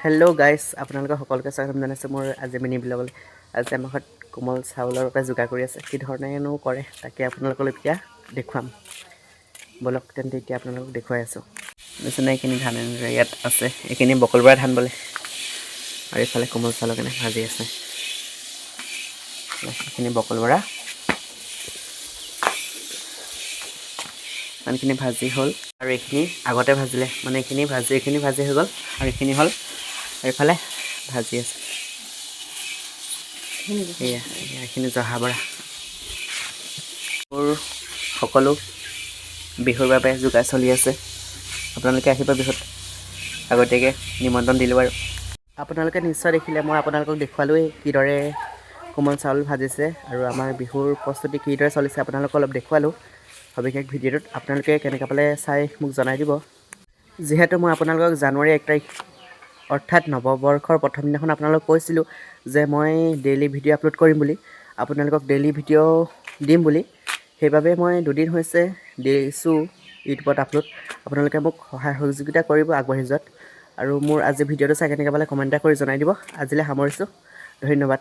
Hello' গাইছ, আপোনালোকক সকলোকে স্বাগতম জনাইছোঁ মোৰ আজি মিনি ব্লগলৈ। আজি আমাৰ ঘৰত কোমল চাউলৰ বাবে যোগাৰ কৰি আছে। কি ধৰণেনো কৰে, তাকে আপোনালোকলৈ এতিয়া দেখুৱাম। ব'লক তেন্তে, এতিয়া আপোনালোকক দেখুৱাই আছোঁ। নিচিনা এইখিনি ধান এনেদৰে ইয়াত আছে। এইখিনি বকল বৰা ধান বোলে। আৰু এইফালে কোমল চাউলৰ কাৰণে ভাজি আছে। এইখিনি বকল বৰা। ইমানখিনি ভাজি হ'ল আৰু এইখিনি আগতে ভাজিলে, মানে এইখিনি ভাজি হৈ গ'ল আৰু এইখিনি হ'ল। আৰু এইফালে ভাজি আছে। এয়া এয়া এইখিনি জহা বৰা। মোৰ সকলো বিহুৰ বাবে যোগাৰ চলি আছে। আপোনালোকে আহিব বিহুত, আগতীয়াকৈ নিমন্ত্ৰণ দিলোঁ। আৰু আপোনালোকে নিশ্চয় দেখিলে, মই আপোনালোকক দেখুৱালোৱেই কিদৰে কোমল চাউল ভাজিছে আৰু আমাৰ বিহুৰ প্ৰস্তুতি কিদৰে চলিছে, আপোনালোকক অলপ দেখুৱালোঁ সবিশেষ ভিডিঅ'টোত। আপোনালোকে কেনেকুৱা পালে চাই মোক জনাই দিব। যিহেতু মই আপোনালোকক জানুৱাৰী 1 তাৰিখ, অৰ্থাৎ নৱবৰ্ষৰ প্ৰথম দিনাখন আপোনালোকক কৈছিলোঁ যে মই ডেইলি ভিডিঅ' আপলোড কৰিম বুলি, আপোনালোকক ডেইলি ভিডিঅ' দিম বুলি, সেইবাবে মই দুদিন হৈছে দিছোঁ ইউটিউবত আপলোড। আপোনালোকে মোক সহায় সহযোগিতা কৰিব আগবাঢ়ি যোৱাত। আৰু মোৰ আজি ভিডিঅ'টো চাই কেনেকুৱা পালে কমেণ্ট এটা কৰি জনাই দিব। আজিলৈ সামৰিছোঁ, ধন্যবাদ।